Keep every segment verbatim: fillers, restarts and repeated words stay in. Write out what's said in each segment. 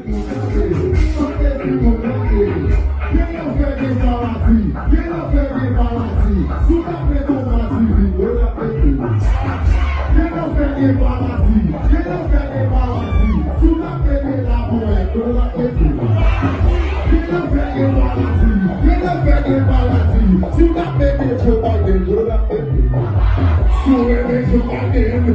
Tande timoun, tande. Gen nan fè gen maladi, gen nan fè gen maladi. Si w ta pete w pa di vin, yo ta pete. Gen nan fè gen maladi, gen nan fè gen maladi. Si w ta pete la ponyèt, yo ta pete. Gen nan fè gen maladi, gen nan fè gen maladi. Si w ta pete Joe Biden, yo ta pete. Si w renmen Joe Biden,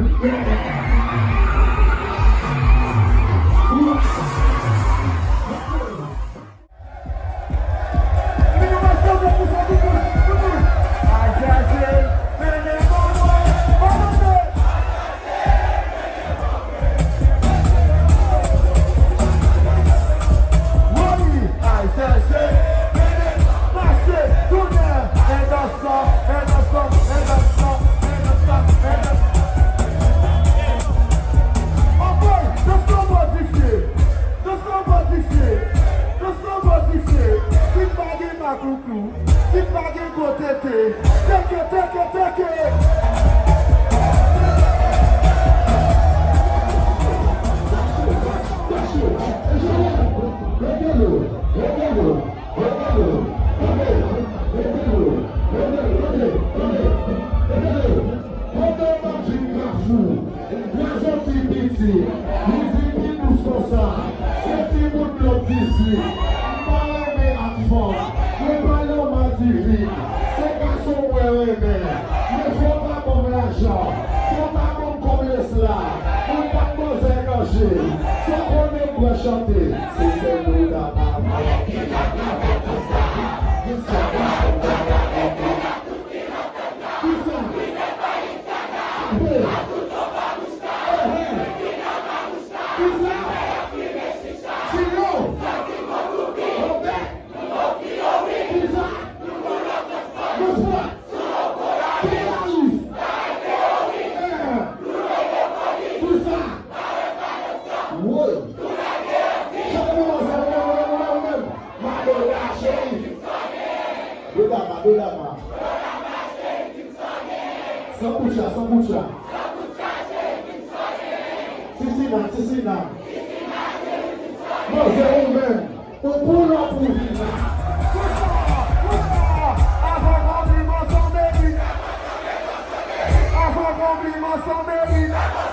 Danse anba difye, danse anba difye. Si pa gen maklouklou, si pa gen gwo tete, teke, teke, teke. Pandan m ap vin Kafou, Gras yon ti piti, li vin pi dous konsa. Se timoun blòk dizuit. M pa renmen ak fanm. Mwen pa yon madivin. Se gason mwen renmen. Men fò w ta ban m lajan. Fò w ta ban m kòb lesla. Mwen pa t manzè kanje. Fò konnen m bwè chante. Se sèl bouda pa mwen ki ka travay konsa. Kisa? Kisa? Ape. Ehe. Kisa? Chilo. Obè. Kisa? Mouchwa. Pilaris. Ehe. Kisa? Woy. Chante pou mwen, chante pou mwen, pou mwen, pou mwen. Madola cheri. Dodama, dodama. Sankoutcha, sankoutcha. Sisina, sisina. Manzè ou menm, ou pou lòt ou vin la. Avan konpliman sanbe vin. Avan konpliman sanbe vin.